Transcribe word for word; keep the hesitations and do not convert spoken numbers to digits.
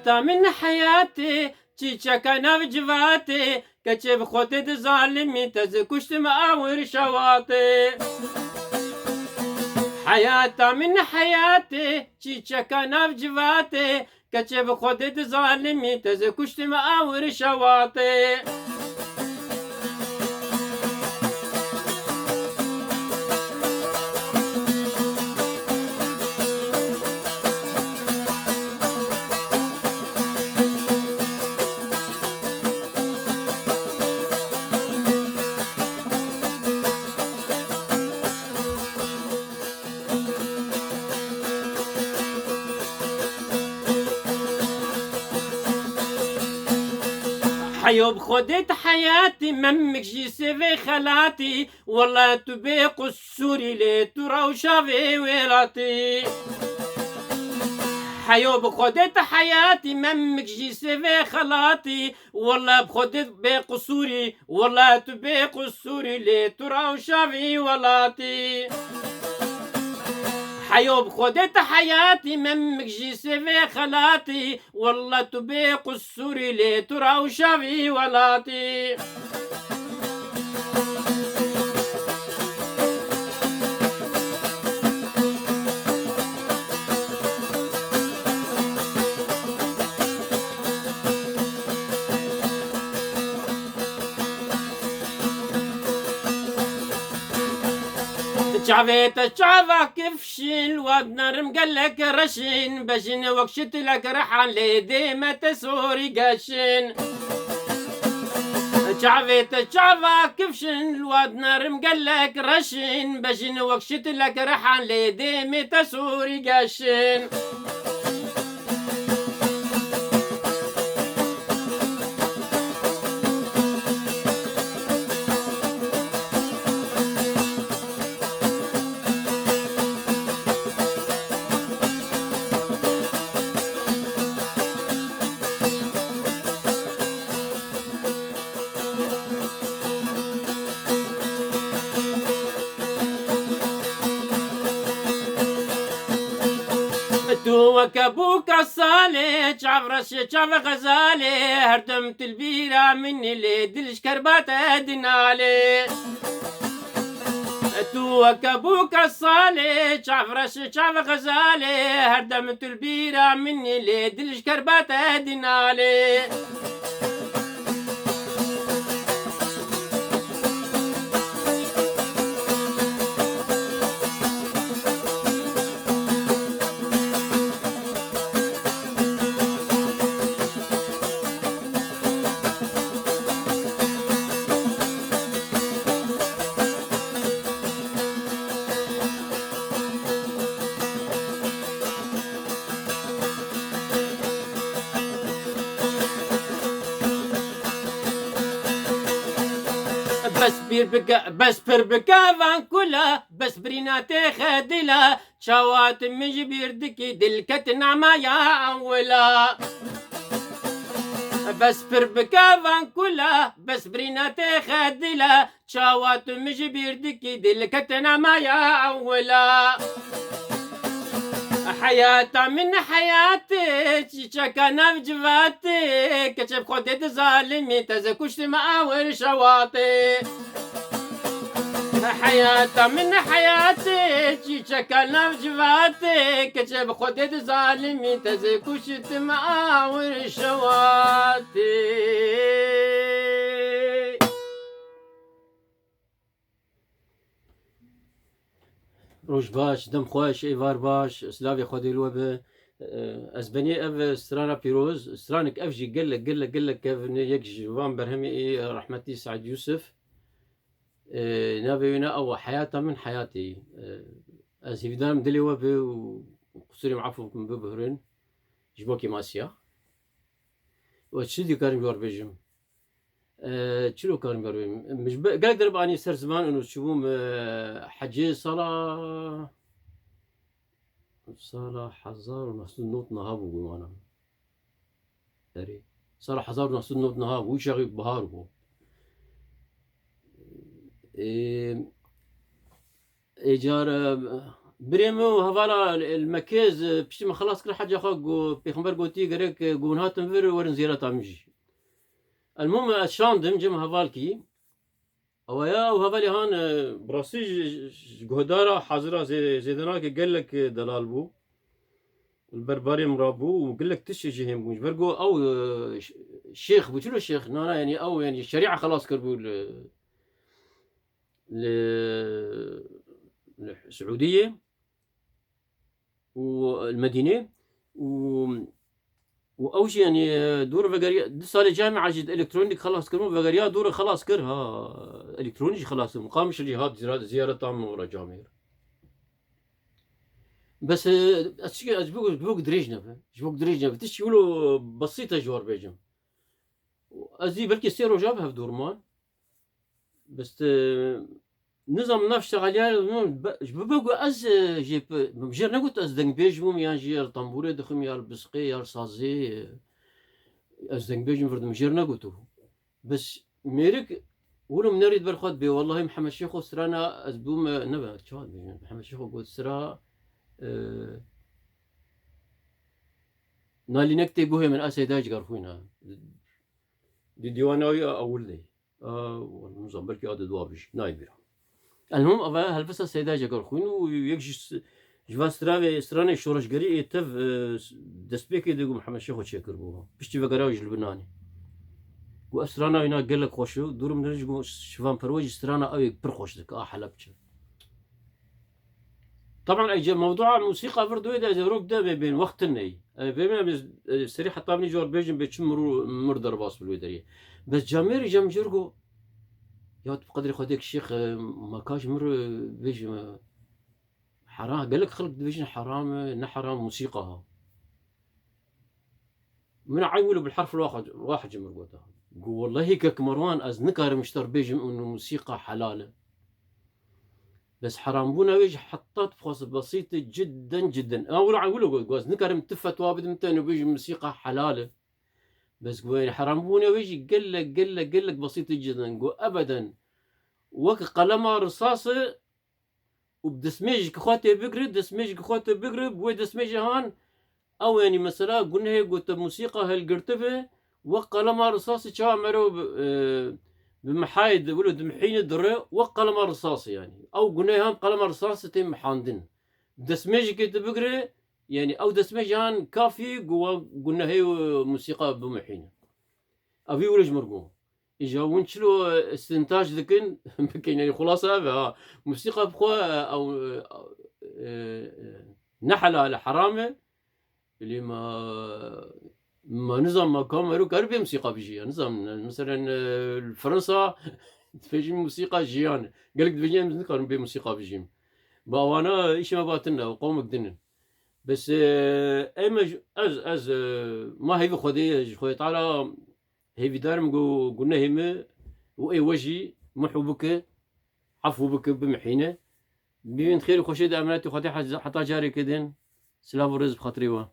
Ta min heyatê, çîçeka nav civatê, keçê bi xwe tê di zalimî, te zî kuştim awir şewatê. Heyata min heyatê, çîçeka nav civatê, keçê bi xwe tê di zalimî, te zî kuştim awir şewatê. Heyo bi Xwedê tu heyatî, memik jî sêvê xelatî, wele tu bê qusûrî lê tu rewşa vê welatî. Heyo bi Xwedê tu heyatî, memik jî sêvê xelatî, wele bi Xwedê bê qusûrî, wele tu bê qusûrî lê tu rewşa vî welatî. Heyo bi Xwedê tu heyatî, memik jî sêvê xelatî, wele tu bê qusûrî lê tu rewşa vî welatî. Çavê te çava kifş in, wad nerim gelek reş in, bejin wek şitilek rehan lê dê me te sorî geş in. Çavê te çava kifş in, wad nerim gelek reş in, bejin wek şitilek rehan lê dê me te sorî geş in. Tu weke bûka salê, çav reşê çav xezalê, her dem tu li bîra min î lê dil ji kerba te dinalê. Tu weke bûka salê, çav reşê çav xezalê, her dem tu li bîra min î lê dil ji kerba te dinalê. Bes pir bike, bes pir bike van kula, bes birîna têxe dila, çawa tu min ji bîr dikî, dil ketina me ya ewila. Bes pir bike van kula, bes birîna têxe dila, çawa tu min ji bîr dikî, dil ketina me ya ewila. Heyata min heyatê, çîçeka nav civatê, keçê bi Xwedê di zalimî, te zî kuştim awir şewatê. Heyata min heyatê, çîçeka nav civatê, keçê bi Xwedê di zalimî, te zî kuştim awir şewatê. Roj baş, dem xweş, êvar baş, silavê Xwedê li we be. Ez benê ev strana pîroz, stranek ev jî gelek, gelek, gelek kevin e, yek ji van berhemê ê rehmetî Seîd Yûsif. Navê wê ne ew e, Heyata min heyatê. Ez hîvdarim dilê we be û qusûrê min efû bikin, bibihirin. Ji bo kêmasiya. Û çi dikarim ji we re bêjim? E, çilo karim karim. Min ji be-, gelek derin anî ser ziman û çûbûm, e, hecê sala, sala hezar û neh sed û nod niha bû gumana. Erê. Sala hezar û neh sed û nod niha bû, wî çaxî bihar bû. E, Êcar, e, Birê min û hevala li Mekê, piştî min xelas kir heca xwe, got, Pêxember gotî gerek, e, ku hûn hatin vir, werin ziyareta min jî. Elmûm ez şandim cem hevalkî. Ew ya, ew hevalê han, e, bi rastî ji, ji, ji guhdara hazira zê-, zêde nake, gelek, e, delal bû. Li ber barê min rabû û gelek tiştê jî hên bûn. Ji ber ku ew, e, ş-, şêx bû, çilo şêx, nana, yanî ew, yanî şerîa xelas kiribû li, li, li Siûdiyê û li Medînê û, û ew jî, yanî, e, dûr vegeriya, du salê camia jî elektronîk xelas kir û vegeriya dûr xelas kir, ha, elektronîk jî xelas kir. Qamişlo jî hat zira-, ziyareta min ora camêr. Bes, e, ez çi, ez ji bo, ji bo dirêj nebe. Ji bo dirêj nebe. Tiştî wilo besît e ji wan bêjim. Ez ê belkî sê roja bi hev dûr man. Bes, e, nizam nav şexeliya, be-, ji bo ku ez, e, jê pe-, min jêr negot ez dengbêj bûm, yan jî ya li tembûrê dixim, ya li bisqê, ya li sazê, e, ez dengbêj im, vir min jêr negot. Bes mêrik wilo min nerî di ber xwe dibê, wellahî Mihemed Şêxo strana ez bûme, nebe, çawa dibêjin? Mihemed Şêxo got sira, e, nalînek tê guhê min, a Seyda Cigerxwîn e. Di dîwana wî a ewil de. A, nizam, belkî a di dua bijî. Nayê bîra. Elmûm, eve helbesta Seyda Cigerxwîn û yek ji s-, ji van stravê, stranê şoreşgerî ê tev, e, s-, destpêkê de ku Mihemed Şêxo çêkiribû. Piştî vegera wî ji Libnanê. Ku ev strana wîna gelek xweş e. Dûr min de ji ku Şivan Perwez jî strana ew ê pir xweş dike, a Helebçe. Taban, ey ce mewdua musîqa vir doyê de ez ê rok de bê bên, wext tune yî. E, bê min, em, e, serî heta min jor bêjim, bê çi mir û mir derbas bi wê derê. Bes camêrî cem jir go, ya tu bi qedrê Xwedê ki şêx, e, ma ka ji mir, e, bêjim, e, hera-, gelek xelk dibêjin heram e, ne heram, musîqa ha. Min eyn wilo bil herf wahid, wahid ji mir gota. Got, wellehî kek Merwan, ez nikarim ji te re bêjim û musîqa helal e. Bes herambûna wê jî heta tu bixwazî besît e, cidden, cidden. Ew wilo, ew wilo got, got, ez nikarim tu fetwa bidim, te nû bêjim musîqa helal e. Bes got, yanî herambûna wê jî gelek, gelek, gelek besît e, cidden. Got, ebeden. Wek qelema risas e, û bi destmêjekî xwe tê bigire, destmêjekî xwe tê bigire, bi wê destmêjê han, ew, yanî mesela gunehê ku te musîqa hilgirtibe, wek qelema risasê çawa mero bi, e, bi mihayê di, wilo dimihîne dire, wek qelema risasê yanî. Ew gunehê han qelema risasê tê mihandin. Destmêjekê tu bigire, yanî ew destmêjê han kafî ku we gunehê, e, musîqa bimihîne. Evî wilo ji mir got. Îja hûn çilo istintaj dikin, bikin, yanî xulasa ev e, ha. Musîqa bi xwe, ew, e, e, ne helal e, heram e. Lê ma, ma nizam, ma kam ero kar bê musîqa bijî ya, nizam, meselen, e, li Fransa dibêjin musîqa jiyan. Gelek dibêjin em nikarin bê musîqa bijîm. Ba wana îşê me batin e, qewmek din in. Bes, e, em e, ez, ez, e, ma hêvî Xwedê, ji Xwedê Teala hêvîdar im ku gunehê min û ê we jî mihû bike, efû bike, bimihîne. Bibin xêr û xweşê de emanetê Xwedê, heta carekê din. Silav û rêz bi xatirê we.